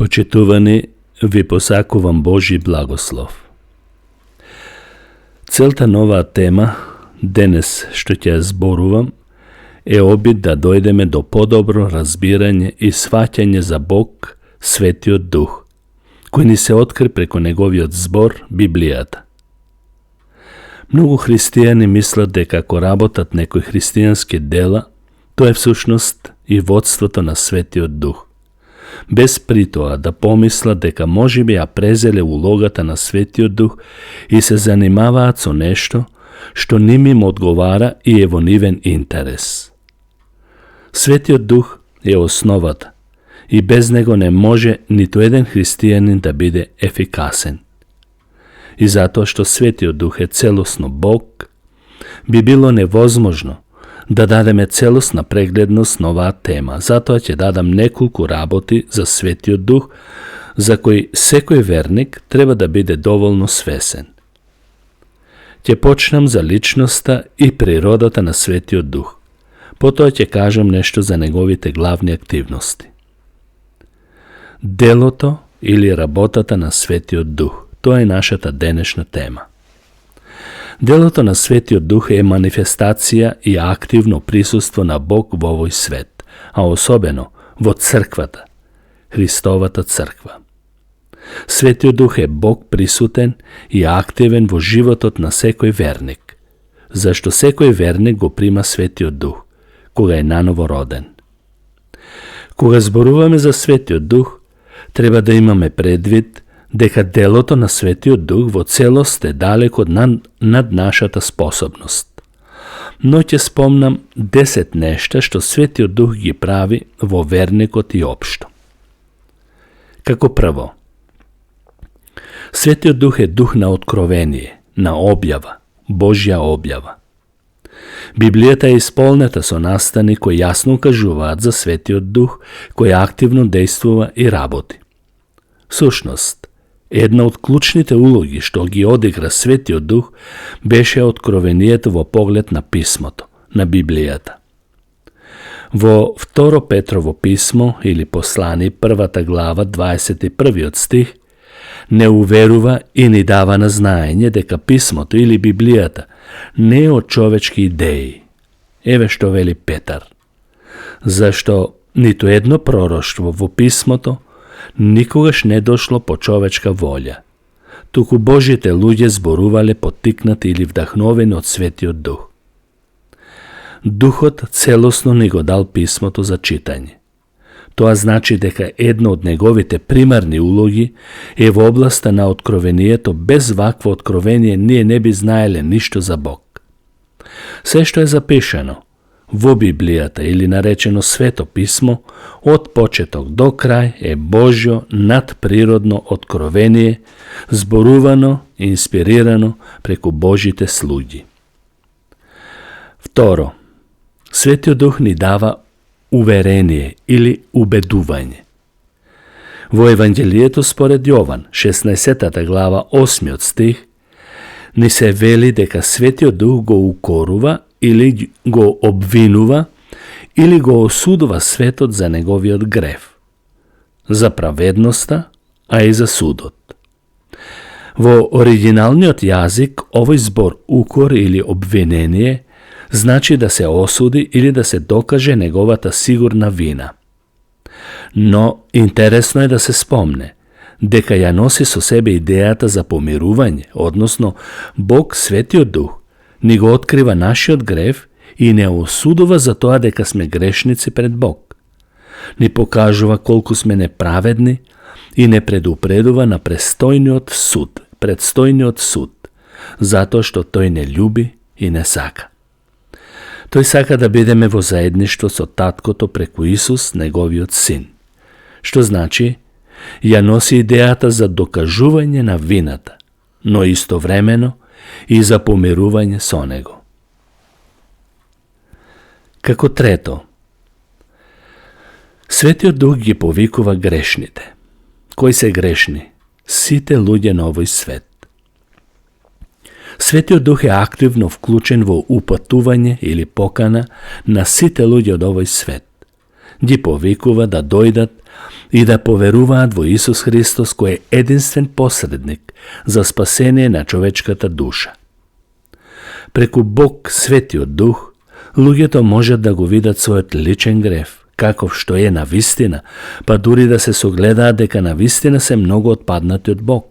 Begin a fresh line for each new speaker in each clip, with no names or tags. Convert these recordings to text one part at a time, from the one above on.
Почитувани, ви посакувам Божи благослов. Целта на оваа тема, денес што ќе зборувам, е обид да дојдеме до подобро разбирање и сваќање за Бог, Светиот Дух, кој ни се откри преку неговиот збор, Библијата. Многу христијани мислат дека ако работат некои христијански дела, тоа е всушност и водството на Светиот Дух, без при тоа да помислат дека можеби ја презеле улогата на Светиот Дух и се занимаваат со нешто што ним им одговара и е во нивен интерес. Светиот Дух е основата и без него не може ниту еден христијанин да биде ефикасен. И затоа што Светиот Дух е целосно Бог, би било невозможно да дадеме целосна прегледност на оваа тема. Затоа ќе дадам неколку работи за Светиот Дух, за кои секој верник треба да биде доволно свесен. Ќе почнам за личноста и природата на Светиот Дух. Потоа ќе кажам нешто за неговите главни активности. Делото или работата на Светиот Дух. Тоа е нашата денешна тема. Делото на Светиот Дух е манифестација и активно присуство на Бог во овој свет, а особено во црквата, Христовата црква. Светиот Дух е Бог присутен и активен во животот на секој верник, зашто секој верник го прима Светиот Дух, кога е наново роден. Кога зборуваме за Светиот Дух, треба да имаме предвид дека делото на Светиот Дух во целост е далеко над нашата способност. Но ќе спомнам 10 нешта што Светиот Дух ги прави во верникот и општо. Како прво, Светиот Дух е дух на откровение, на објава, Божја објава. Библијата е исполнета со настани кои јасно кажуваат за Светиот Дух, кој активно действува и работи. Сушност, една од клучните улоги што ги одигра Светиот Дух беше откровението во поглед на писмото, на Библијата. Во 2 Петрово писмо или послани, 1 глава, 21 стих, не уверува и ни дава на знаење дека писмото или Библијата не е од човечки идеи. Еве што вели Петар. Зашто ниту едно пророштво во писмото никогаш не дошло по човечка волја, туку Божите луѓе зборувале поттикнати или вдахновени од Светиот Дух. Духот целосно ни го дал писмото за читање. Тоа значи дека една од неговите примарни улоги е во областа на откровението. Без вакво откровение ние не би знаеле ништо за Бог. Се што е запишано во Библијата или наречено Свето писмо, од почеток до крај е Божјо надприродно откровение, зборувано и инспирирано преку Божите слуги. Второ, Светиот Дух ни дава уверение или убедување. Во Евангелието според Јован, 16 глава, 8 стих, ни се вели дека Светиот Дух го укорува или го обвинува, или го осудува светот за неговиот грев, за праведноста, а и за судот. Во оригиналниот јазик овој збор укор или обвинение значи да се осуди или да се докаже неговата сигурна вина. Но интересно е да се спомне дека ја носи со себе идејата за помирување, односно Бог, Светиот Дух, ни го открива нашиот грев и не осудува за тоа дека сме грешници пред Бог. Ни покажува колку сме неправедни и не предупредува на предстојниот суд, затоа што тој не љуби и не сака. Тој сака да бидеме во заедништво со Таткото преку Исус, неговиот Син, што значи ја носи идејата за докажување на вината, но истовремено и за помирување со него. Како трето, Светиот Дух ги повикува грешните. Кои се грешни? Сите луѓе на овој свет. Светиот Дух е активно вклучен во упатување или покана на сите луѓе од овој свет. ги повикува да дојдат и да поверуваат во Исус Христос, кој е единствен посредник за спасение на човечката душа. Преку Бог, Светиот Дух, луѓето можат да го видат својот личен грев, каков што е на вистина, па дури да се согледаат дека на вистина се многу отпаднати од Бог.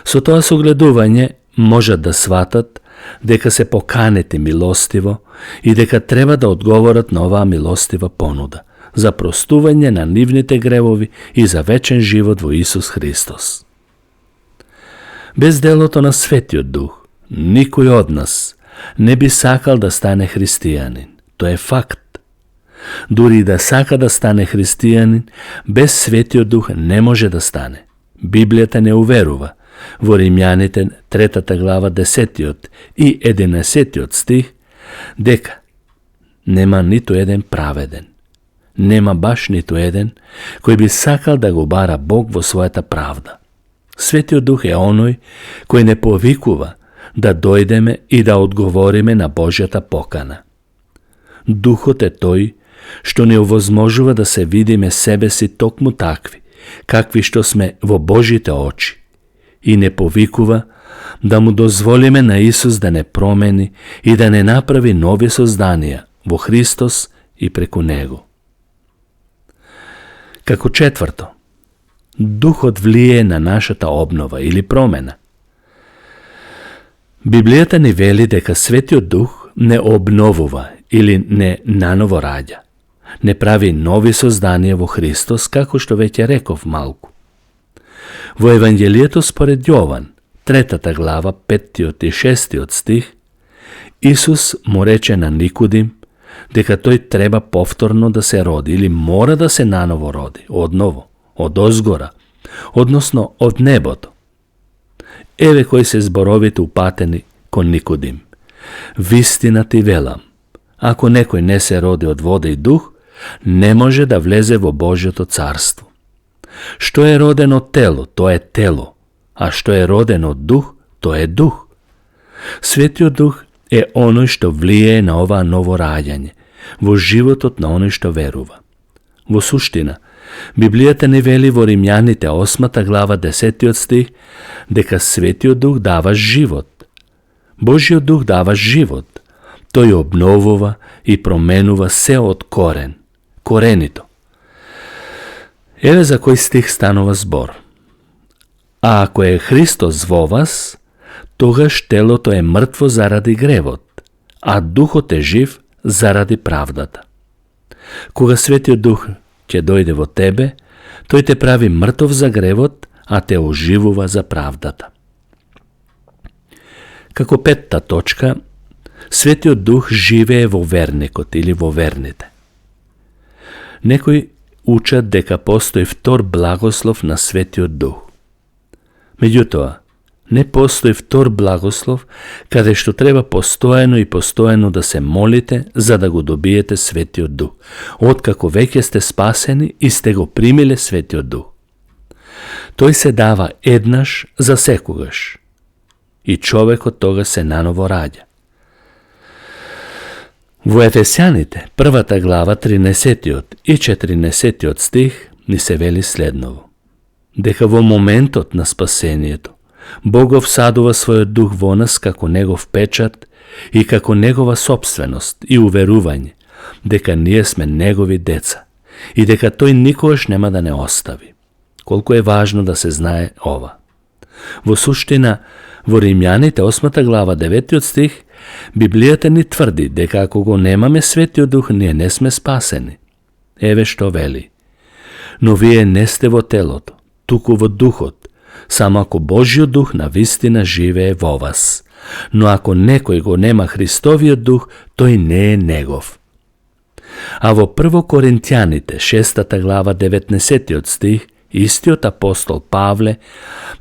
Со тоа согледување можат да сватат дека се поканети милостиво и дека треба да одговорат на оваа милостива понуда за простување на нивните гревови и за вечен живот во Исус Христос. Без делото на Светиот Дух, никој од нас не би сакал да стане христијанин. Тоа е факт. Дури и да сака да стане христијанин, без Светиот Дух не може да стане. Библијата не уверува во Римјаните 3 глава 10 и 11 стих дека нема ниту еден праведен. Нема баш ниту еден кој би сакал да го бара Бог во својата правда. Светиот Дух е оној кој не повикува да дојдеме и да одговориме на Божјата покана. Духот е тој што не овозможува да се видиме себе си токму такви, какви што сме во Божите очи, и не повикува да му дозволиме на Исус да не промени и да не направи нови созданија во Христос и преку Него. Како четврто, Духот влие на нашата обнова или промена. Библијата ни вели дека Светиот Дух не обновува или не наново раѓа, не прави нови созданија во Христос, како што веќе реков малку. Во Евангелието според Јован, 3 глава, 5 и 6 стих, Исус му рече на Никодим дека тој треба повторно да се роди или мора да се наново роди, одново, од озгора, односно од небото. Еве кои се зборовите упатени кон Никодим. Вистина ти велам, ако некој не се роди од вода и дух, не може да влезе во Божјото царство. Што е родено од тело, тоа е тело, а што е родено од дух, тоа е дух. Светиот Дух е оној што влијае на оваа ново раѓање, во животот на оној што верува. Во суштина, Библијата ни вели во Римјаните 8 глава 10 стих дека Светиот Дух дава живот. Божјиот Дух дава живот. Тој обновува и променува се од корен, коренито. Еве за кој стих станува збор. А ако е Христос во вас, тогаш телото е мртво заради гревот, а духот е жив заради правдата. Кога Светиот Дух ќе дојде во тебе, тој те прави мртов за гревот, а те оживува за правдата. Како петта точка, Светиот Дух живее во верникот или во верните. Некои учат дека постои втор благослов на Светиот Дух. Меѓутоа, не постои втор благослов каде што треба постојано и постојано да се молите за да го добиете Светиот Дух, откако веќе сте спасени и сте го примиле Светиот Дух. Тој се дава еднаш за секогаш и човекот тога се наново раѓа. Во Ефесјаните, 1 глава, 13 и 14 стих ни се вели следново. Дека во моментот на спасението, Бог всадува својот дух во нас како негов печат и како негова собственост и уверување дека ние сме негови деца и дека тој никогаш нема да не остави. Колку е важно да се знае ова. Во суштина, во Римјаните 8 глава 9 стих, Библијата ни тврди дека ако го немаме Светиот Дух, ние не сме спасени. Еве што вели. Но вие не сте во телото, туку во духот, само ако Божјиот Дух на вистина живее во вас. Но ако некој го нема Христовиот Дух, тој не е негов. А во 1 Коринтијаните 6 глава 19 стих, истиот апостол Павле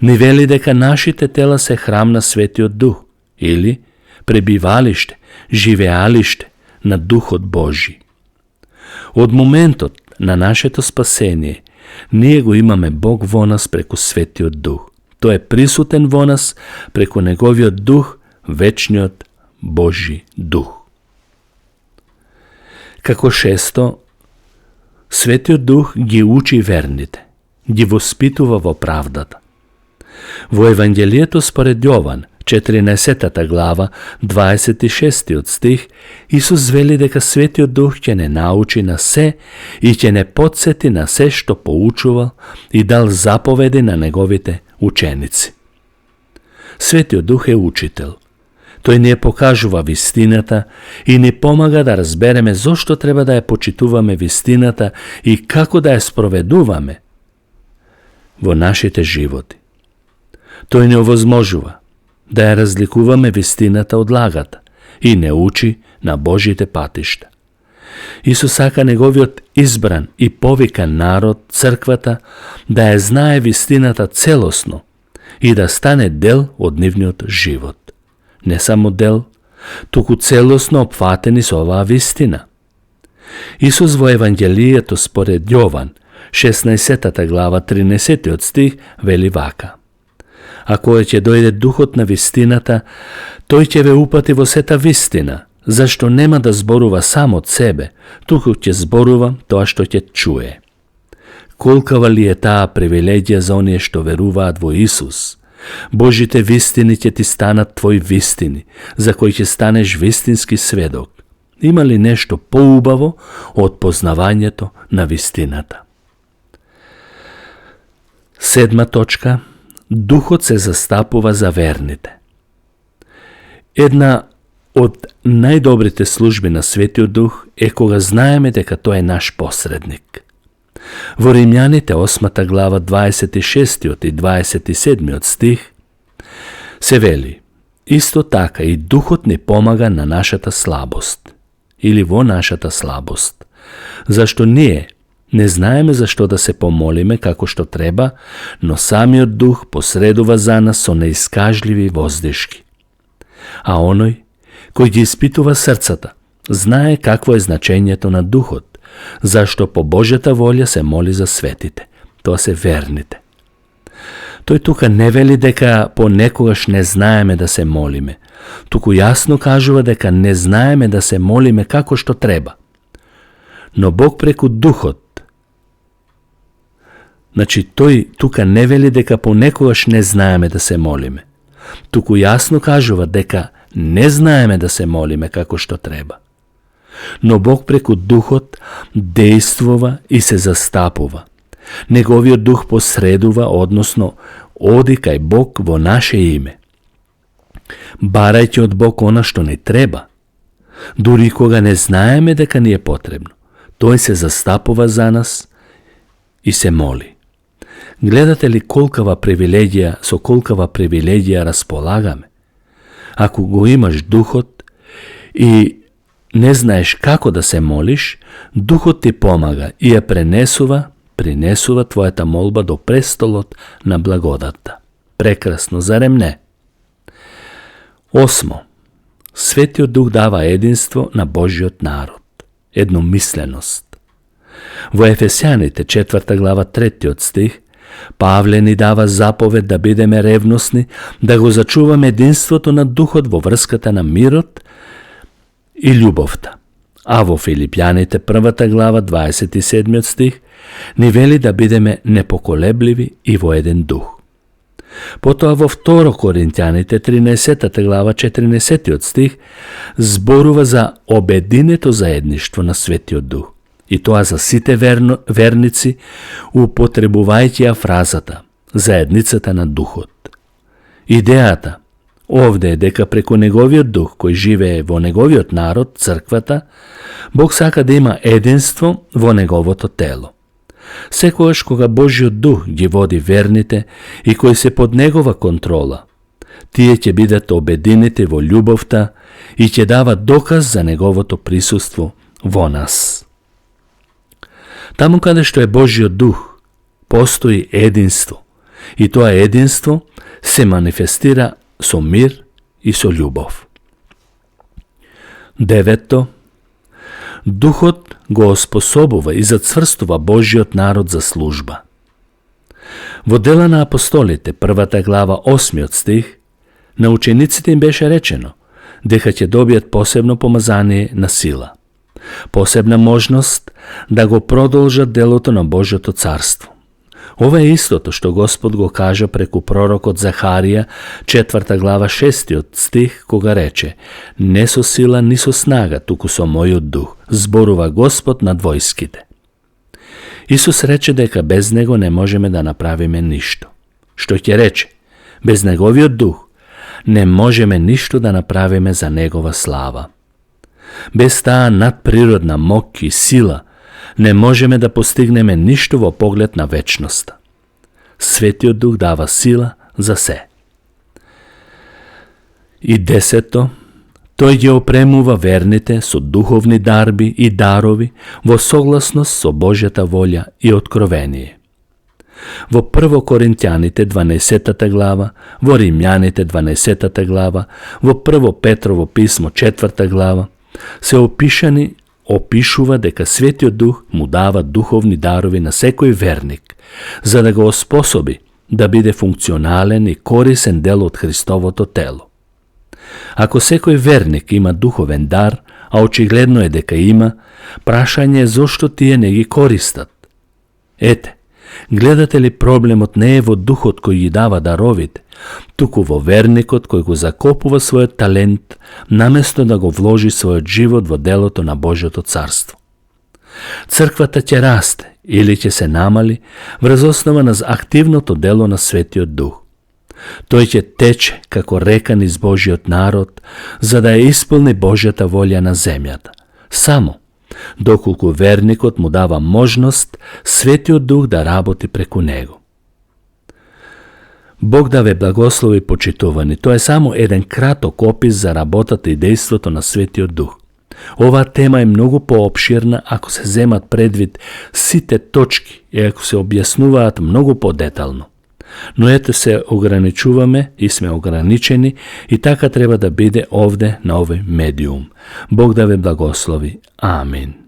ни вели дека нашите тела се храм на Светиот Дух или пребивалиште, живеалиште на Духот Божи. Од моментот на нашето спасение, ние го имаме Бог во нас преку Светиот Дух. Тој е присутен во нас преку Неговиот Дух, вечниот Божи Дух. Како шесто, Светиот Дух ги учи верните, ги воспитува во правдата. Во Евангелието според Јован, 14 глава, 26 стих, Исус вели дека Светиот Дух ќе не научи на се и ќе не подсети на се што поучувал и дал заповеди на неговите ученици. Светиот Дух е учител. Тој ни покажува вистината и ни помага да разбереме зошто треба да ја почитуваме вистината и како да ја спроведуваме во нашите животи. Тој ни овозможува да ја разликуваме вистината од лагата и не учи на Божите патишта. Исус сака неговиот избран и повикан народ, црквата, да ја знае вистината целосно и да стане дел од нивниот живот. Не само дел, туку целосно опфатени со оваа вистина. Исус во Евангелието според Јован, 16 глава, 13 стих, вели вака: А кога ќе дојде Духот на вистината, тој ќе ве упати во сета вистина, зашто нема да зборува сам од себе, туку ќе зборува тоа што ќе чуе. Колкава ли е таа привилегија за оние што веруваат во Исус? Божите вистини ќе ти станат твои вистини, за кои ќе станеш вистински сведок. Има ли нешто поубаво од познавањето на вистината? 7 точка. Духот се застапува за верните. Една од најдобрите служби на Светиот Дух е кога знаеме дека тој е наш посредник. Во Римјаните 8 глава 26 и 27 стих се вели: Исто така и Духот ни помага на нашата слабост или во нашата слабост, зашто ние не знаеме зашто да се помолиме како што треба, но самиот Дух посредува за нас со неискажливи воздишки. А оној кој ги испитува срцата знае какво е значењето на Духот, зашто по Божјата волја се моли за светите, тоа се верните. Тој тука не вели дека понекогаш не знаеме да се молиме, туку јасно кажува дека не знаеме да се молиме како што треба. Но Бог преку Духот, значи тој тука не вели дека понекогаш не знаеме да се молиме, туку јасно кажува дека не знаеме да се молиме како што треба. Но Бог преку Духот действува и се застапува. Неговиот Дух посредува, односно оди кај Бог во наше име, барајќи од Бог она што ни треба. Дури кога не знаеме дека ни е потребно, тој се застапува за нас и се моли. Гледате ли со колкава привилегија располагаме? Ако го имаш Духот и не знаеш како да се молиш, Духот ти помага и ја принесува твојата молба до престолот на благодатта. Прекрасно, зарем не? 8. Светиот Дух дава единство на Божиот народ, едномисленост. Во Ефесјаните 4 глава 3 стих Павле ни дава заповед да бидеме ревностни, да го зачуваме единството на Духот во врската на мирот и љубовта. А во Филипјаните 1 глава 27 стих ни вели да бидеме непоколебливи и во еден дух. Потоа во 2 Коринќаните 13 глава 14 стих зборува за обединето заедништво на Светиот Дух. И тоа за сите верници, употребувајќи ја фразата заедницата на Духот. Идејата овде е дека преку неговиот Дух кој живее во неговиот народ, црквата, Бог сака да има единство во неговото тело. Секогаш кога Божиот Дух ги води верните и кои се под негова контрола, тие ќе бидат обединети во љубовта и ќе дават доказ за неговото присуство во нас. Таму каде што е Божиот Дух, постои единство, и тоа единство се манифестира со мир и со љубов. 9. Духот го оспособува и зацврстува Божиот народ за служба. Во Дела на апостолите, 1 глава 8 стих, на учениците им беше речено дека ќе добијат посебно помазание на сила. Посебна можност да го продолжат делото на Божјото царство. Ова е истото што Господ го кажа преку пророкот Захарија, 4 глава 6 стих, кога рече: не со сила ни со снага, туку со мојот дух, зборува Господ над војските. Исус рече дека без Него не можеме да направиме ништо. Што ќе рече? Без Неговиот дух не можеме ништо да направиме за Негова слава. Без таа надприродна мок и сила не можеме да постигнеме ништо во поглед на вечноста. Светиот Дух дава сила за се. И 10. Тој ги опремува верните со духовни дарби и дарови во согласност со Божјата волја и откровение. Во 1 Коринтјаните 12 глава, во Римјаните 12 глава, во 1 Петрово писмо 4 глава се опишува дека Светиот Дух му дава духовни дарови на секој верник, за да го оспособи да биде функционален и корисен дел од Христовото тело. Ако секој верник има духовен дар, а очигледно е дека има, прашање е зошто тие не ги користат. Ете, гледате ли, проблемот не е во духот кој ги дава даровите, туку во верникот кој го закопува својот талент, наместо да го вложи својот живот во делото на Божјото царство. Црквата ќе расте или ќе се намали врз основа на активното дело на Светиот Дух. Тој ќе тече како река низ Божиот народ, за да ја исполни Божјата волја на земјата. Само доколку верникот му дава можност Светиот Дух да работи преку него. Бог да ве благослови, почитувани. Тоа е само еден краток опис за работата и дејството на Светиот Дух. Оваа тема е многу поопширна ако се земат предвид сите точки и ако се објаснуваат многу подетално. Но ете се ограничуваме и сме ограничени и така треба да биде овде на овој медиум. Бог да ве благослови. Амин.